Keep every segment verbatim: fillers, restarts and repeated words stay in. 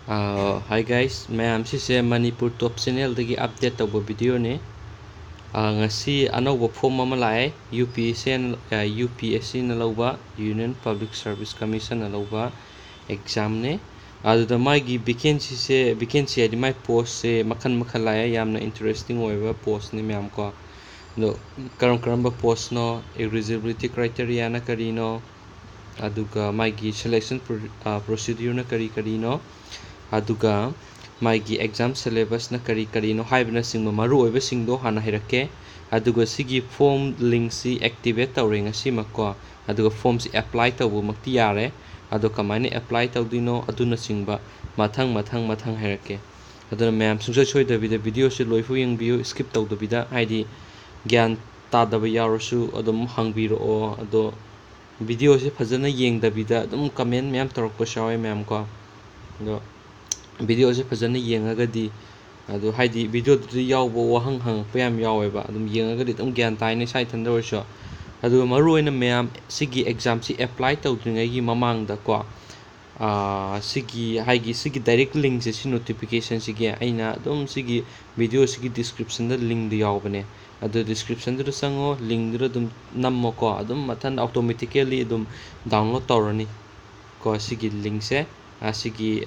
Hi guys, ꯃꯌꯥꯝ, ꯁꯤꯁꯦ ꯃꯅꯤꯄꯨꯔ ꯇꯣꯞ ꯆꯦꯅꯦꯜꯗꯒꯤ update ꯇꯧꯕ ꯚꯤꯗꯤꯑꯣꯅꯤ꯫ ꯉꯁꯤ ꯑꯅꯧꯕ ꯐꯣꯝ ꯑꯃ ꯂꯥꯛꯑꯦ, UPSC UPSC ꯅ ꯂꯧꯕ, Union Public Service Commission ꯅ ꯂꯧꯕ ꯑꯦꯛꯖꯥꯝꯅꯦ꯫ ꯑꯗꯨꯗ ꯃꯥꯒꯤ ꯚꯦꯀꯦꯟꯁꯤꯁꯦ, ꯚꯦꯀꯦꯟꯁꯤ ꯍꯥꯏꯗꯤ ꯃꯥꯏ ꯄꯣꯁꯁꯦ ꯃꯈꯜ ꯃꯈꯜ ꯂꯥꯛꯑꯦ, ꯌꯥꯝꯅ ꯏꯟꯇꯔꯦꯁꯇꯤꯡ ꯑꯣꯏꯕ ꯄꯣꯁꯅꯤ ꯃꯌꯥꯝ ꯀꯣ꯫ ꯑꯗꯣ ꯀꯔꯝ ꯀꯔꯝꯕ ꯄꯣꯁꯅꯣ, eligibility criteria ꯅ ꯀꯔꯤꯅꯣ, ꯑꯗꯨꯒ ꯃꯥꯒꯤ selection procedure ꯅ ꯀꯔꯤ ꯀꯔꯤꯅꯣ, ꯑꯗꯨꯒ ꯃꯥꯒꯤ ꯑꯦꯛꯖꯥꯝ ꯁꯦꯂꯦꯕꯁꯅ ꯀꯔꯤ ꯀꯔꯤꯅꯣ ꯍꯥꯏꯕꯅꯆꯤꯡꯕ ꯃꯔꯨꯑꯣꯏꯕꯁꯤꯡꯗꯣ ꯍꯥꯟꯅ ꯍꯥꯏꯔꯛꯀꯦ꯫ ꯑꯗꯨꯒ ꯁꯤꯒꯤ ꯐꯣꯝ ꯂꯤꯡꯁꯤ ꯑꯦꯛꯇꯤꯚꯦꯠ ꯇꯧꯔꯦ ꯉꯁꯤꯃꯛꯀꯣ꯫ ꯑꯗꯨꯒ ꯐꯣꯝꯁꯤ ꯑꯦꯄ꯭ꯂꯥꯏ ꯇꯧꯕꯃꯛꯇꯤ ꯌꯥꯔꯦ꯫ ꯑꯗꯣ ꯀꯃꯥꯏꯅ ꯑꯦꯄ꯭ꯂꯥꯏ ꯇꯧꯗꯣꯏꯅꯣ, ꯑꯗꯨꯅꯆꯤꯡꯕ ꯃꯊꯪ ꯃꯊꯪ ꯃꯊꯪ ꯍꯥꯏꯔꯛꯀꯦ꯫ ꯑꯗꯨꯅ ꯃꯌꯥꯝ ꯁꯨꯡꯁꯣꯏ ꯁꯣꯏꯗꯕꯤꯗ ꯚꯤꯗꯤꯑꯣꯁꯤ ꯂꯣꯏꯐꯥꯎ ꯌꯦꯡꯕꯤꯌꯨ, ꯁ꯭ꯀꯤꯞ ꯇꯧꯗꯕꯤꯗ, ꯍꯥꯏꯗꯤ ꯒ꯭ꯌꯥꯟ ꯇꯥꯗꯕ ꯌꯥꯎꯔꯁꯨ ꯑꯗꯨꯝ ꯍꯪꯕꯤꯔꯛꯑꯣ꯫ ꯑꯗꯣ ꯚꯤꯗꯤꯑꯣꯁꯦ ꯐꯖꯅ ꯌꯦꯡꯗꯕꯤꯗ ꯑꯗꯨꯝ ꯀꯃꯦꯟ ꯃꯌꯥꯝ ꯇꯧꯔꯛꯄꯁꯨ ꯌꯥꯎꯋꯦ ꯃꯌꯥꯝ ꯀꯣ꯫ ꯑꯗꯣ ꯚꯤꯗꯤꯑꯣꯁꯦ ꯐꯖꯅ ꯌꯦꯡꯉꯒꯗꯤ, ꯑꯗꯣ ꯍꯥꯏꯗꯤ ꯚꯤꯗꯤꯑꯣꯗꯨꯗ ꯌꯥꯎꯕ ꯋꯥꯍꯪ ꯍꯪꯉꯛꯄ ꯌꯥꯝ ꯌꯥꯎꯋꯦꯕ, ꯑꯗꯨꯝ ꯌꯦꯡꯉꯒꯗꯤ ꯑꯗꯨꯝ ꯒ꯭ꯌꯥꯟ ꯇꯥꯏꯅ ꯏꯁꯥ ꯏꯊꯟꯗ ꯑꯣꯏꯔꯁꯨ꯫ ꯑꯗꯨꯒ ꯃꯔꯨꯑꯣꯏꯅ ꯃꯌꯥꯝ ꯁꯤꯒꯤ ꯑꯦꯛꯖꯥꯝꯁꯤ ꯑꯦꯄ꯭ꯂꯥꯏ ꯇꯧꯗ꯭ꯔꯤꯉꯩꯒꯤ ꯃꯃꯥꯡꯗꯀꯣ, ꯁꯤꯒꯤ ꯍꯥꯏꯒꯤ ꯁꯤꯒꯤ ꯗꯥꯏꯔꯦꯛ ꯂꯤꯡꯁꯦ, ꯁꯤ ꯅꯣꯇꯤꯐꯤꯀꯦꯁꯟꯁꯤꯒꯤ ꯑꯩꯅ ꯑꯗꯨꯝ ꯁꯤꯒꯤ ꯚꯤꯗꯤꯑꯣꯁꯤꯒꯤ ꯗꯤꯁꯀ꯭ꯔꯤꯞꯁꯟꯗ ꯂꯤꯡꯗꯣ ꯌꯥꯎꯕꯅꯦ꯫ ꯑꯗꯨ ꯗꯤꯁꯀ꯭ꯔꯤꯞꯁꯟꯗꯨꯗ ꯆꯪꯉꯣ, ꯂꯤꯡꯗꯨꯗ ꯑꯗꯨꯝ ꯅꯝꯃꯣꯀꯣ, ꯑꯗꯨꯝ ꯃꯊꯟ ꯑꯣꯇꯣꯃꯦꯇꯤꯀꯦꯜꯂꯤ ꯑꯗꯨꯝ ꯗꯥꯎꯟꯂꯣꯗ ꯇꯧꯔꯅꯤ ꯀꯣ ꯁꯤꯒꯤ ꯂꯤꯡꯁꯦ꯫ ꯁꯤꯒꯤ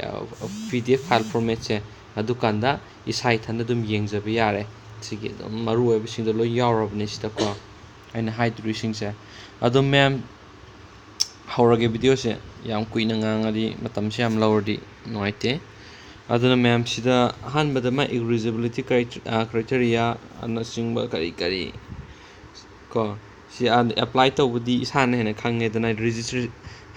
PDF ꯐꯥꯏꯜ ꯐꯣꯔꯃꯦꯠꯁꯦ꯫ ꯑꯗꯨꯀꯥꯟꯗ ꯏꯁꯥ ꯏꯊꯟꯗ ꯑꯗꯨꯝ ꯌꯦꯡꯖꯕ ꯌꯥꯔꯦ꯫ ꯁꯤꯒꯤ ꯑꯗꯨꯝ ꯃꯔꯨ ꯑꯣꯏꯕꯁꯤꯡꯗꯣ ꯂꯣꯏ ꯌꯥꯎꯔꯕꯅꯦ ꯁꯤꯗꯀꯣ, ꯑꯩꯅ ꯍꯥꯏꯗꯣꯔꯤꯁꯤꯡꯁꯦ꯫ ꯑꯗꯣ ꯃꯌꯥꯝ, ꯍꯧꯔꯒꯦ ꯚꯤꯗꯤꯑꯣꯁꯦ꯫ ꯌꯥꯝ ꯀꯨꯏꯅ ꯉꯥꯡꯉꯗꯤ, ꯃꯇꯝꯁꯦ ꯌꯥꯝ ꯂꯧꯔꯗꯤ ꯅꯨꯡꯉꯥꯏꯇꯦ꯫ ꯑꯗꯨꯅ ꯃꯌꯥꯝꯁꯤꯗ ꯑꯍꯥꯟꯕꯗ ꯃꯥ eligibility criteria ꯑꯅꯆꯤꯡꯕ ꯀꯔꯤ ꯀꯔꯤ ꯀꯣ, ꯁꯤ ꯑꯦꯄ꯭ꯂꯥꯏ ꯇꯧꯕꯗꯤ ꯏꯁꯥꯅ ꯍꯦꯟꯅ ꯈꯪꯉꯦꯗꯅ꯫ ꯔꯦꯖꯤꯁꯇ꯭ꯔꯦ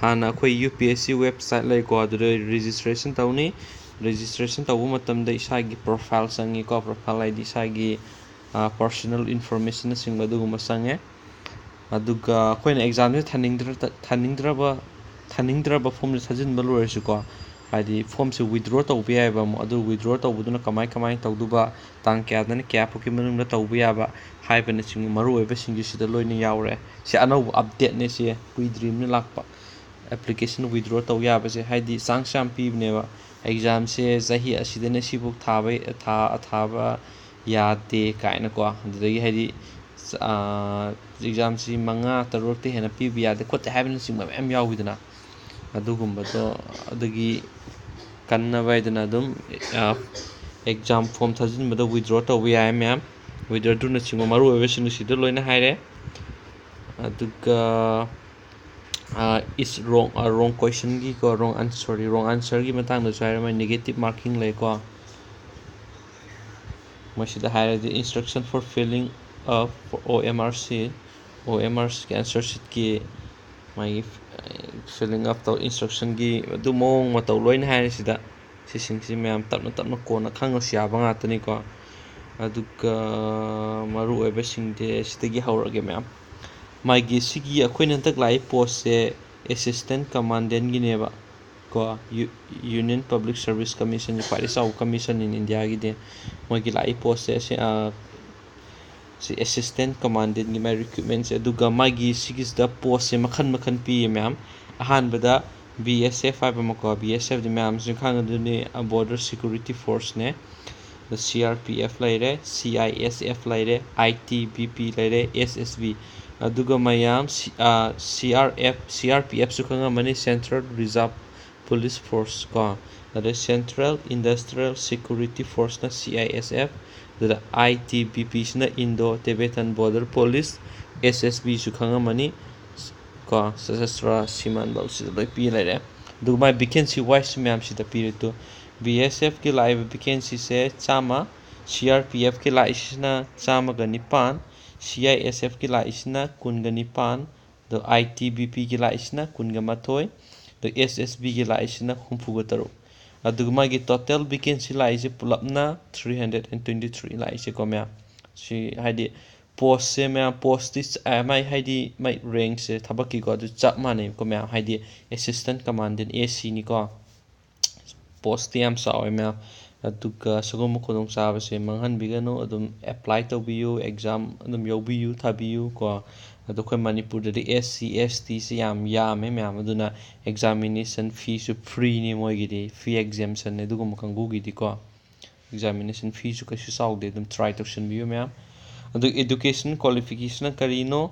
ꯍꯥꯟꯅ ꯑꯩꯈꯣꯏ UPSC ꯋꯦꯕꯁꯥꯏꯠ ꯂꯩꯀꯣ, ꯑꯗꯨꯗ ꯔꯦꯖꯤꯁꯇ꯭ꯔꯦꯁꯟ ꯇꯧꯅꯤ꯫ ꯔꯦꯖꯤꯁꯇ꯭ꯔꯦꯁꯟ ꯇꯧꯕ ꯃꯇꯝꯗ ꯏꯁꯥꯒꯤ ꯄ꯭ꯔꯣꯐꯥꯏꯜ ꯆꯪꯉꯤꯀꯣ, ꯄ꯭ꯔꯣꯐꯥꯏꯜ ꯍꯥꯏꯗꯤ ꯏꯁꯥꯒꯤ ꯄꯔꯁꯣꯅꯦꯜ ꯏꯟꯐꯣꯔꯃꯦꯁꯟꯅꯆꯤꯡꯕ ꯑꯗꯨꯒꯨꯝꯕ ꯆꯪꯉꯦ꯫ ꯑꯗꯨꯒ ꯑꯩꯈꯣꯏꯅ ꯑꯦꯛꯖꯥꯝꯁꯦ ꯊꯥꯅꯤꯡꯗ꯭ꯔ-, ꯊꯥꯅꯤꯡꯗ꯭ꯔꯕ, ꯊꯥꯅꯤꯡꯗ꯭ꯔꯕ ꯐꯣꯝꯁꯦ ꯊꯥꯖꯤꯟꯕ ꯂꯣꯏꯔꯁꯨꯀꯣ, ꯍꯥꯏꯗꯤ ꯐꯣꯝꯁꯦ ꯋꯤꯗ꯭ꯔꯣ ꯇꯧꯕ ꯌꯥꯏꯑꯕ ꯑꯃꯨꯛ꯫ ꯑꯗꯨ ꯋꯤꯗ꯭ꯔꯣ ꯇꯧꯕꯗꯨꯅ ꯀꯃꯥꯏ ꯀꯃꯥꯏꯅ ꯇꯧꯗꯣꯏꯕ, ꯇꯥꯡ ꯀꯌꯥꯗꯅ ꯀꯌꯥ ꯐꯥꯎꯒꯤ ꯃꯅꯨꯡꯗ ꯇꯧꯕ ꯌꯥꯕ ꯍꯥꯏꯕꯅꯆꯤꯡꯕ ꯃꯔꯨꯑꯣꯏꯕꯁꯤꯡꯁꯦ ꯁꯤꯗ ꯂꯣꯏꯅ ꯌꯥꯎꯔꯦ꯫ ꯁꯤ ꯑꯅꯧꯕ ꯑꯞꯗꯦꯠꯅꯦ, ꯁꯤ ꯀꯨꯏꯗ꯭ꯔꯤꯕꯅ ꯂꯥꯛꯄ꯫ ꯑꯦꯄ꯭ꯂꯤꯀꯦꯁꯟ ꯋꯤꯗ꯭ꯔꯣ ꯇꯧ ꯌꯥꯕꯁꯦ, ꯍꯥꯏꯗꯤ ꯆꯥꯟꯁ ꯌꯥꯝ ꯄꯤꯕꯅꯦꯕ꯫ ꯑꯦꯛꯖꯥꯝꯁꯦ ꯆꯍꯤ ꯑꯁꯤꯗꯅ ꯁꯤꯐꯥꯎ ꯊꯥꯕ, ꯊꯥ-, ꯊꯥꯕ ꯌꯥꯗꯦ ꯀꯥꯏꯅꯀꯣ, ꯑꯗꯨꯗꯒꯤ ꯍꯥꯏꯗꯤ ꯑꯦꯛꯖꯥꯝꯁꯤ ꯃꯉꯥ ꯇꯔꯨꯛꯇꯤ ꯍꯦꯟꯅ ꯄꯤꯕ ꯌꯥꯗꯦ ꯈꯣꯠꯇꯦ ꯍꯥꯏꯕꯅꯆꯤꯡꯕ ꯃꯌꯥꯝ ꯌꯥꯎꯋꯤꯗꯅ꯫ ꯑꯗꯨꯒꯨꯝꯕꯗꯣ ꯑꯗꯨꯒꯤ ꯀꯟꯅꯕ ꯍꯥꯏꯗꯅ ꯑꯗꯨꯝ ꯑꯦꯛꯖꯥꯝ ꯐꯣꯝ ꯊꯥꯖꯤꯟꯕꯗ ꯋꯤꯗ꯭ꯔꯣ ꯇꯧꯕ ꯌꯥꯏ ꯃꯌꯥꯝ꯫ ꯋꯤꯗ꯭ꯔꯣꯅꯆꯤꯡꯕ ꯃꯔꯨ ꯑꯣꯏꯕꯁꯤꯡ ꯑꯁꯤꯗ ꯂꯣꯏꯅ ꯍꯥꯏꯔꯦ꯫ ꯑꯗꯨꯒ ꯏꯁ ꯔꯣꯡ ꯔꯣꯡ ꯀꯣꯏꯁꯟꯒꯤꯀꯣ, ꯔꯣꯡ ꯑꯟꯁꯔ ꯁꯣꯔꯤ ꯔꯣꯡ ꯑꯟꯁꯔꯒꯤ ꯃꯇꯥꯡꯗꯁꯨ ꯍꯥꯏꯔꯝꯃꯦ, ꯅꯦꯒꯦꯇꯤꯞ ꯃꯥꯔꯀꯤꯡ ꯂꯩꯀꯣ꯫ ꯃꯣꯏꯁꯤꯗ ꯍꯥꯏꯔꯗꯤ instruction for filling up O M R sheet, O M R sheetꯀꯤ ꯑꯟꯁꯔ ꯁꯤꯠꯀꯤ ꯃꯥꯒꯤ filling up ꯇꯧ instructionꯒꯤ ꯑꯗꯨ ꯃꯑꯣꯡ ꯃꯇꯧ ꯂꯣꯏꯅ ꯍꯥꯏꯔꯦ ꯁꯤꯗ꯫ ꯁꯤꯁꯤꯡꯁꯤ ꯃꯌꯥꯝ ꯇꯞꯅ ꯇꯞꯅ ꯀꯣꯟꯅ ꯈꯪꯉꯁꯨ ꯌꯥꯕ ꯉꯥꯛꯇꯅꯤꯀꯣ꯫ ꯑꯗꯨꯒ ꯃꯔꯨ ꯑꯣꯏꯕꯁꯤꯡꯗꯤ ꯁꯤꯗꯒꯤ ꯍꯧꯔꯒꯦ ꯃꯌꯥꯝ꯫ ꯃꯥꯒꯤ ꯁꯤꯒꯤ ꯑꯩꯈꯣꯏꯅ ꯍꯟꯗꯛ ꯂꯥꯛꯏ ꯄꯣꯁꯁꯦ assistant commandantꯒꯤꯅꯦꯕ ꯀꯣ꯫ Union Public Service Commissionꯁꯦ ꯈ꯭ꯋꯥꯏꯗꯒꯤ ꯆꯥꯎꯕ commissionꯅꯤꯅ ꯏꯟꯗꯤꯌꯥꯒꯤꯗꯤ꯫ ꯃꯣꯏꯒꯤ ꯂꯥꯛꯏ ꯄꯣꯁꯁꯦ ꯑꯁꯤ, ꯑ, ꯁꯤ assistant commandantꯒꯤ ꯃꯥꯒꯤ recruitmentꯁꯦ꯫ ꯑꯗꯨꯒ ꯃꯥꯒꯤ ꯁꯤꯒꯤꯁꯤꯗ ꯄꯣꯁꯁꯦ ꯃꯈꯜ ꯃꯈꯜ ꯄꯤꯌꯦ ꯃꯌꯥꯝ꯫ ꯑꯍꯥꯟꯕꯗ B S F ꯍꯥꯏꯕ ꯑꯃꯀꯣ, B S Fꯗꯤ ꯃꯌꯥꯝꯁꯨ ꯈꯪꯉꯗꯨꯅꯤ, Border Security Forceꯅꯦ꯫ ꯑꯗ C R P F ꯂꯩꯔꯦ, C I S F ꯂꯩꯔꯦ, I T B P ꯂꯩꯔꯦ, S S B꯫ ꯑꯗꯨꯒ ꯃꯌꯥꯝ ꯁꯤ-, ꯑ, C R F, C R P Fꯁꯨ ꯈꯪꯉꯝꯃꯅꯤ, Central Reserve Police Force ꯀꯣ꯫ ꯑꯗꯩ Central Industrial Security Forceꯅ C I S F, ꯑꯗꯨꯗ I T B Pꯁꯤꯅ Indo Tibetan Border Police, S S Bꯁꯨ ꯈꯪꯉꯝꯃꯅꯤ ꯀꯣ, Sashastra Seman ꯕꯥꯎ ꯁꯤꯗ ꯂꯣꯏ ꯄꯤ ꯂꯩꯔꯦ꯫ ꯑꯗꯨꯒ ꯃꯥꯏ vacancy wise ꯃꯌꯥꯝꯁꯤꯗ ꯄꯤꯔꯦ꯫ ꯑꯗꯨ B S Fꯀꯤ ꯂꯥꯛꯏꯕ vacancyꯁꯦ ꯆꯥꯝꯃ, C R P Fꯀꯤ ꯂꯥꯛꯏꯁꯤꯅ ꯆꯥꯝꯃꯒ ꯅꯤꯄꯥꯟ, C I S Fꯀꯤ ꯂꯥꯛꯏꯁꯤꯅ ꯀꯨꯟꯒ ꯅꯤꯄꯥꯟ, ꯑꯗꯣ I T B Pꯒꯤ ꯂꯥꯛꯏꯁꯤꯅ ꯀꯨꯟꯒ ꯃꯥꯊꯣꯏ, ꯑꯗꯣ S S Bꯒꯤ ꯂꯥꯛꯏꯁꯤꯅ ꯍꯨꯝꯐꯨꯒ ꯇꯔꯨꯛ꯫ ꯑꯗꯨꯒ ꯃꯥꯒꯤ total vacancy ꯂꯥꯛꯏꯁꯦ ꯄꯨꯂꯞꯅ three hundred and twenty three ꯂꯥꯛꯏꯁꯦꯀꯣ ꯃꯌꯥꯝ꯫ ꯁꯤ ꯍꯥꯏꯗꯤ postꯁꯦ ꯃꯌꯥꯝ, postꯇꯤ ꯆ-, ꯑ, ꯃꯥꯏ ꯍꯥꯏꯗꯤ ꯃꯥꯏ rankꯁꯦ ꯊꯕꯛꯀꯤꯀꯣ ꯑꯗꯨ ꯆꯞ ꯃꯥꯟꯅꯩꯀꯣ ꯃꯌꯥꯝ, ꯍꯥꯏꯗꯤ assistant commandant A Cꯅꯤꯀꯣ꯫ Postꯇꯤ ꯌꯥꯝ ꯆꯥꯎꯋꯦ ꯃꯌꯥꯝ꯫ ꯑꯗꯨꯒ ꯁꯤꯒꯨꯝꯕ ꯈꯨꯗꯣꯡꯆꯥꯕꯁꯦ ꯃꯥꯡꯍꯟꯕꯤꯒꯅꯨ, ꯑꯗꯨꯝ apply ꯇꯧꯕꯤꯌꯨ, exam ꯑꯗꯨꯝ ꯌꯥꯎꯕꯤꯌꯨ, ꯊꯥꯕꯤꯌꯨ ꯀꯣ꯫ ꯑꯗꯣ ꯑꯩꯈꯣꯏ ꯃꯅꯤꯄꯨꯔꯗꯗꯤ S C S T ꯁꯤ ꯌꯥꯝ ꯌꯥꯝꯃꯦ ꯃꯌꯥꯝ, ꯑꯗꯨꯅ examination feeꯁꯨ freeꯅꯤ ꯃꯣꯏꯒꯤꯗꯤ, fee exemptionꯅꯤ ꯑꯗꯨꯒꯨꯝꯕ ꯀꯥꯡꯕꯨꯒꯤꯗꯤꯀꯣ꯫ Examination feeꯁꯨ ꯀꯩꯁꯨ ꯆꯥꯎꯗꯦ, ꯑꯗꯨꯝ try ꯇꯧꯁꯟꯕꯤꯌꯨ ꯃꯌꯥꯝ꯫ ꯑꯗꯨ education qualificationꯅ ꯀꯔꯤꯅꯣ?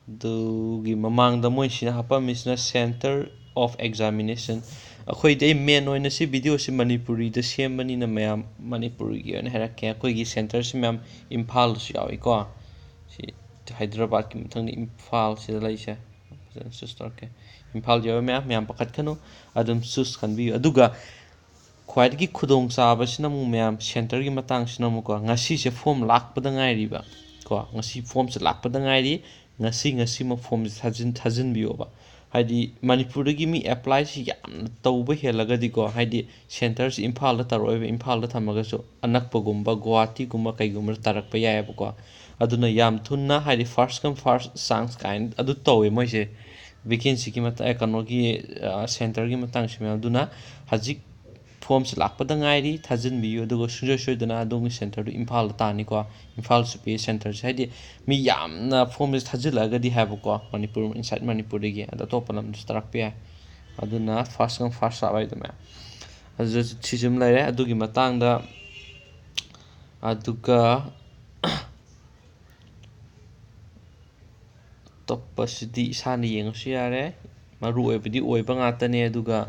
ꯑꯗꯨꯒꯤ ꯃꯃꯥꯡꯗ ꯃꯣꯏꯁꯤꯅ ꯍꯥꯞꯄꯝꯃꯤꯁꯤꯅ Centre of Examination꯫ ꯑꯩꯈꯣꯏꯗꯤ, ꯑꯩ main ꯑꯣꯏꯅ ꯁꯤ videoꯁꯤ ꯃꯅꯤꯄꯨꯔꯤꯗ ꯁꯦꯝꯕꯅꯤꯅ ꯃꯌꯥꯝ ꯃꯅꯤꯄꯨꯔꯤꯒꯤ ꯑꯣꯏꯅ ꯍꯥꯏꯔꯛꯀꯦ꯫ ꯑꯩꯈꯣꯏꯒꯤ centreꯁꯤ ꯃꯌꯥꯝ ꯏꯝꯐꯥꯜꯗꯁꯨ ꯌꯥꯎꯏꯀꯣ꯫ ꯁꯤ ꯍꯥꯏꯗ꯭ꯔꯕꯥꯗꯀꯤ ꯃꯊꯪꯗ ꯏꯝꯐꯥꯜꯁꯤꯗ ꯂꯩꯁꯦ꯫ ꯐꯖꯅ choose ꯇꯧꯔꯛꯀꯦ꯫ ꯏꯝꯐꯥꯜ ꯌꯧꯔꯦ ꯃꯌꯥꯝ, ꯃꯌꯥꯝ ꯄꯥꯈꯠꯀꯅꯨ, ꯑꯗꯨꯝ choose ꯈꯟꯕꯤꯌꯨ꯫ ꯑꯗꯨꯒ ꯈ꯭ꯋꯥꯏꯗꯒꯤ ꯈꯨꯗꯣꯡꯆꯥꯕꯁꯤꯅ ꯑꯃꯨꯛ ꯃꯌꯥꯝ centreꯒꯤ ꯃꯇꯥꯡꯁꯤꯅ ꯑꯃꯨꯛꯀꯣ, ꯉꯁꯤꯁꯦ form ꯂꯥꯛꯄꯗ ꯉꯥꯏꯔꯤꯕ ꯀꯣ, ꯉꯁꯤ formꯁꯦ ꯂꯥꯛꯄꯗ ꯉꯥꯏꯔꯤ, ꯉꯁꯤ, ꯉꯁꯤꯃꯛ formꯁꯦ ꯊꯥꯖꯤꯟ-, ꯊꯥꯖꯤꯟꯕꯤꯌꯣꯕ꯫ ꯍꯥꯏꯗꯤ ꯃꯅꯤꯄꯨꯔꯗꯒꯤ ꯃꯤ applyꯁꯤ ꯌꯥꯝꯅ ꯇꯧꯕ ꯍꯦꯜꯂꯒꯗꯤꯀꯣ, ꯍꯥꯏꯗꯤ centreꯁꯤ ꯏꯝꯐꯥꯜꯗ ꯇꯧꯔꯛꯑꯣꯏꯕ, ꯏꯝꯐꯥꯜꯗ ꯊꯝꯃꯒꯁꯨ ꯑꯅꯛꯄꯒꯨꯝꯕ ꯒꯨꯋꯥꯍꯥꯇꯤꯒꯨꯝꯕ ꯀꯩꯒꯨꯝꯕꯗ ꯇꯥꯔꯛꯄ ꯌꯥꯏꯑꯕꯀꯣ꯫ ꯑꯗꯨꯅ ꯌꯥꯝ ꯊꯨꯅ, ꯍꯥꯏꯗꯤ first come first chance ꯀꯥꯏꯅ ꯑꯗꯨ ꯇꯧꯋꯦ ꯃꯣꯏꯁꯦ, vacancyꯒꯤ ꯃꯇꯥꯡ, ꯀꯩꯅꯣꯒꯤ, centreꯒꯤ ꯃꯇꯥꯡꯁꯤ ꯃꯌꯥꯝ꯫ ꯑꯗꯨꯅ ꯍꯧꯖꯤꯛ formꯁꯤ ꯂꯥꯛꯄꯗ ꯉꯥꯏꯔꯤ, ꯊꯥꯖꯤꯟꯕꯤꯌꯨ꯫ ꯑꯗꯨꯒ ꯁꯨꯡꯁꯣꯏ ꯁꯣꯏꯗꯅ ꯑꯗꯣꯝꯒꯤ centreꯗꯨ ꯏꯝꯐꯥꯜꯗ ꯇꯥꯅꯤꯀꯣ꯫ ꯏꯝꯐꯥꯜꯁꯨ ꯄꯤꯌꯦ centreꯁꯦ, ꯍꯥꯏꯗꯤ ꯃꯤ ꯌꯥꯝꯅ formꯁꯦ ꯊꯥꯖꯤꯜꯂꯛꯑꯒꯗꯤ ꯍꯥꯏꯕꯀꯣ, ꯃꯅꯤꯄꯨꯔ, inside ꯃꯅꯤꯄꯨꯔꯗꯒꯤ, ꯑꯗꯣ ꯑꯇꯣꯞꯄ ꯂꯝꯗꯁꯨ ꯇꯥꯔꯛꯄ ꯌꯥꯏ꯫ ꯑꯗꯨꯅ first come first serve ꯍꯥꯏꯗꯣ ꯃꯌꯥꯝ꯫ ꯑꯗꯨ ꯁꯤꯁꯤꯃ ꯂꯩꯔꯦ ꯑꯗꯨꯒꯤ ꯃꯇꯥꯡꯗ꯫ ꯑꯗꯨꯒ ꯑꯇꯣꯞꯄꯁꯤꯗꯤ ꯏꯁꯥꯅ ꯌꯦꯡꯉꯁꯨ ꯌꯥꯔꯦ, ꯃꯔꯨ ꯑꯣꯏꯕꯗꯤ ꯑꯣꯏꯕ ꯉꯥꯛꯇꯅꯦ꯫ ꯑꯗꯨꯒ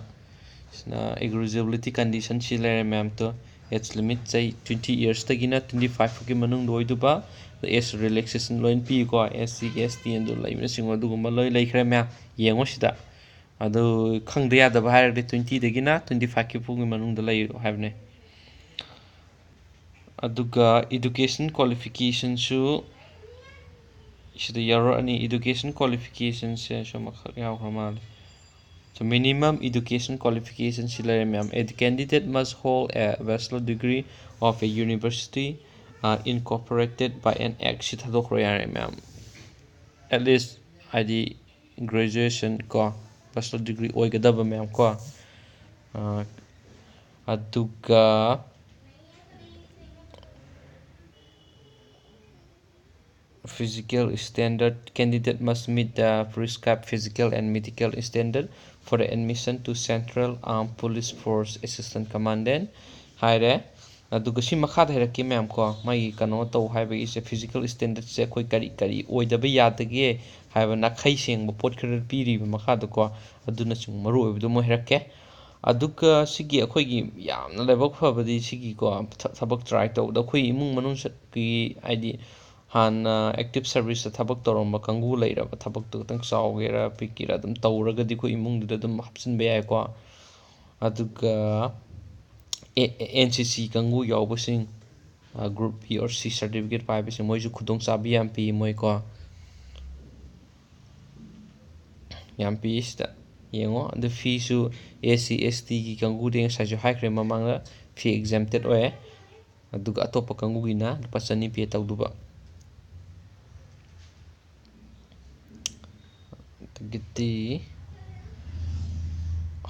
ꯁꯤꯅ eligibility condition ꯁꯤ ꯂꯩꯔꯦ ꯃꯌꯥꯝꯗꯣ, age limit ꯆꯍꯤ twenty yearsꯇꯒꯤꯅ twenty five ꯐꯥꯎꯒꯤ ꯃꯅꯨꯡꯗ ꯑꯣꯏꯗꯧꯕ꯫ ꯑꯗ age relaxation ꯂꯣꯏꯅ ꯄꯤꯀꯣ, SCꯒꯤ, ST ꯑꯗꯨ ꯂꯩꯕꯅꯆꯤꯡꯕ ꯑꯗꯨꯒꯨꯝꯕ ꯂꯣꯏ ꯂꯩꯈ꯭ꯔꯦ ꯃꯌꯥꯝ, ꯌꯦꯡꯉꯣ ꯁꯤꯗ꯫ ꯑꯗꯨ ꯈꯪꯗ ꯌꯥꯗꯕ ꯍꯥꯏꯔꯒꯗꯤ twentyꯗꯒꯤꯅ twenty fiveꯀꯤ ꯐꯥꯎꯒꯤ ꯃꯅꯨꯡꯗ ꯂꯩꯌꯨ ꯍꯥꯏꯕꯅꯦ꯫ ꯑꯗꯨꯒ education qualificationꯁꯨ ꯁꯤꯗ ꯌꯥꯎꯔꯛꯑꯅꯤ꯫ Education qualificationꯁꯦ ꯁꯨꯝ ꯑꯃꯈꯛ ꯌꯥꯎꯈ꯭ꯔ ꯃꯥꯜꯂꯦ꯫ So minimum education qualificationꯁꯤ ꯂꯩꯔꯦ ꯃꯌꯥꯝ꯫ A candidate must hold a bachelor degree of a university, uh, incorporated by an act ꯁꯤ ꯊꯥꯗꯣꯛꯈ꯭ꯔꯣ ꯌꯥꯔꯦ ꯃꯌꯥꯝ꯫ At least ꯍꯥꯏꯗꯤ graduation ꯀꯣ, bachelor degree ꯑꯣꯏꯒꯗꯕ ꯃꯌꯥꯝ ꯀꯣ꯫ ꯑꯥ, ꯑꯗꯨꯒ Physical standard, candidate must meet the prescribed physical and medical standard for the admission to Central Armed Police Force Assistant Commandant ꯍꯥꯏꯔꯦ꯫ ꯑꯗꯨꯒ ꯁꯤ ꯃꯈꯥꯗ ꯍꯥꯏꯔꯛꯀꯦ ꯃꯌꯥꯝ ꯀꯣ, ꯃꯥꯒꯤ ꯀꯩꯅꯣ ꯇꯧ ꯍꯥꯏꯕꯒꯤꯁꯦ, physical standardꯁꯦ ꯑꯩꯈꯣꯏ ꯀꯔꯤ ꯀꯔꯤ ꯑꯣꯏꯗꯕ ꯌꯥꯗꯒꯦ ꯍꯥꯏꯕ ꯅꯥꯈꯩ ꯁꯦꯡꯕ ꯄꯣꯠ ꯈꯔ ꯄꯤꯔꯤꯕ ꯃꯈꯥꯗ ꯀꯣ, ꯑꯗꯨꯅꯆꯤꯡꯕ ꯃꯔꯨ ꯑꯣꯏꯕꯗꯨ ꯃꯣꯏ ꯍꯥꯏꯔꯛꯀꯦ꯫ ꯑꯗꯨꯒ ꯁꯤꯒꯤ ꯑꯩꯈꯣꯏꯒꯤ ꯌꯥꯝꯅ ꯂꯥꯏꯕꯛ ꯐꯕꯗꯤ ꯁꯤꯒꯤꯀꯣ, ꯊ-, ꯊꯕꯛ try ꯇꯧꯕꯗ ꯑꯩꯈꯣꯏ ꯏꯃꯨꯡ ꯃꯅꯨꯡꯒꯤ ꯍꯥꯏꯗꯤ ꯍꯥꯟꯅ active serviceꯇ ꯊꯕꯛ ꯇꯧꯔꯝꯕ ꯀꯥꯡꯕꯨ ꯂꯩꯔꯕ, ꯊꯕꯛꯇꯣ ꯈꯤꯇꯪ ꯆꯥꯎꯒꯦꯔꯥ ꯄꯤꯛꯀꯦꯔꯥ ꯑꯗꯨꯝ ꯇꯧꯔꯒꯗꯤ ꯑꯩꯈꯣꯏ ꯏꯃꯨꯡꯗꯨꯗ ꯑꯗꯨꯝ ꯍꯥꯞꯆꯤꯟꯕ ꯌꯥꯏꯀꯣ꯫ ꯑꯗꯨꯒ ꯑꯦ-, ꯑꯦ-, NCC ꯀꯥꯡꯕꯨ ꯌꯥꯎꯕꯁꯤꯡ, ꯑ, group B or C certificate ꯄꯥꯏꯕꯁꯤꯡ, ꯃꯣꯏꯁꯨ ꯈꯨꯗꯣꯡꯆꯥꯕ ꯌꯥꯝ ꯄꯤ ꯃꯣꯏꯀꯣ꯫ ꯌꯥꯝ ꯄꯤ ꯁꯤꯗ꯫ ꯌꯦꯡꯉꯣ, ꯑꯗꯨ feeꯁꯨ SC STꯒꯤ ꯀꯥꯡꯕꯨꯗꯤ ꯉꯁꯥꯏꯁꯨ ꯍꯥꯏꯈ꯭ꯔꯦ ꯃꯃꯥꯡꯗ, fee exempted ꯑꯣꯏꯌꯦ꯫ ꯑꯗꯨꯒ ꯑꯇꯣꯞꯄ ꯀꯥꯡꯕꯨꯒꯤꯅ ꯂꯨꯄꯥ ꯆꯅꯤ pay ꯇꯧꯗꯧꯕ꯫ ꯑꯗꯒꯤꯗꯤ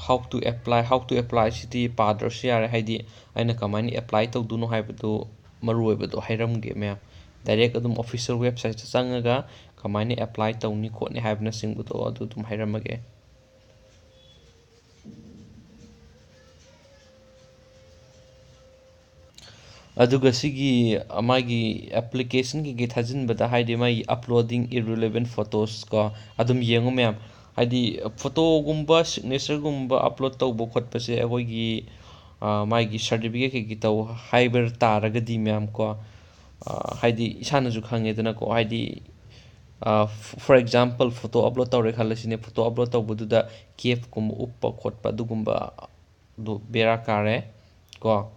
how to apply, how to apply ꯁꯤꯗꯤ ꯄꯥꯗ꯭ꯔꯁꯨ ꯌꯥꯔꯦ, ꯍꯥꯏꯗꯤ ꯑꯩꯅ ꯀꯃꯥꯏꯅ apply ꯇꯧꯗꯣꯏꯅꯣ ꯍꯥꯏꯕꯗꯨ, ꯃꯔꯨ ꯑꯣꯏꯕꯗꯣ ꯍꯥꯏꯔꯝꯒꯦ ꯃꯌꯥꯝ꯫ Direct ꯑꯗꯨꯝ official websiteꯇ ꯆꯪꯉꯒ ꯀꯃꯥꯏꯅ apply ꯇꯧꯅꯤ ꯈꯣꯠꯅꯤ ꯍꯥꯏꯕꯅꯆꯤꯡꯕꯗꯣ ꯑꯗꯨ ꯑꯗꯨꯝ ꯍꯥꯏꯔꯝꯃꯒꯦ꯫ ꯑꯗꯨꯒ ꯁꯤꯒꯤ ꯃꯥꯒꯤ application ꯀꯩꯀꯩ ꯊꯥꯖꯤꯟꯕꯗ, ꯍꯥꯏꯗꯤ ꯃꯥꯒꯤ uploading irrelevant photos ꯀꯣ, ꯑꯗꯨꯝ ꯌꯦꯡꯉꯨ ꯃꯌꯥꯝ꯫ ꯍꯥꯏꯗꯤ photoꯒꯨꯝꯕ, signatureꯒꯨꯝꯕ upload ꯇꯧꯕ ꯈꯣꯠꯄꯁꯦ ꯑꯩꯈꯣꯏꯒꯤ, ꯑ, ꯃꯥꯒꯤ certificate ꯀꯩꯀꯩ ꯇꯧ ꯍꯥꯏꯕ ꯇꯥꯔꯒꯗꯤ ꯃꯌꯥꯝ ꯀꯣ, ꯑ, ꯍꯥꯏꯗꯤ ꯏꯁꯥꯅꯁꯨ ꯈꯪꯉꯦꯗꯅꯀꯣ, ꯍꯥꯏꯗꯤ, ꯑ, for example, photo upload ꯇꯧꯔꯦ ꯈꯜꯂꯁꯤꯅꯦ, photo upload ꯇꯧꯕꯗꯨꯗ capꯀꯨꯝꯕ ꯎꯞꯄ ꯈꯣꯠꯄ ꯑꯗꯨꯒꯨꯝꯕ ꯑꯗꯨ ꯕꯦꯔꯥ ꯀꯥꯔꯦ ꯀꯣ꯫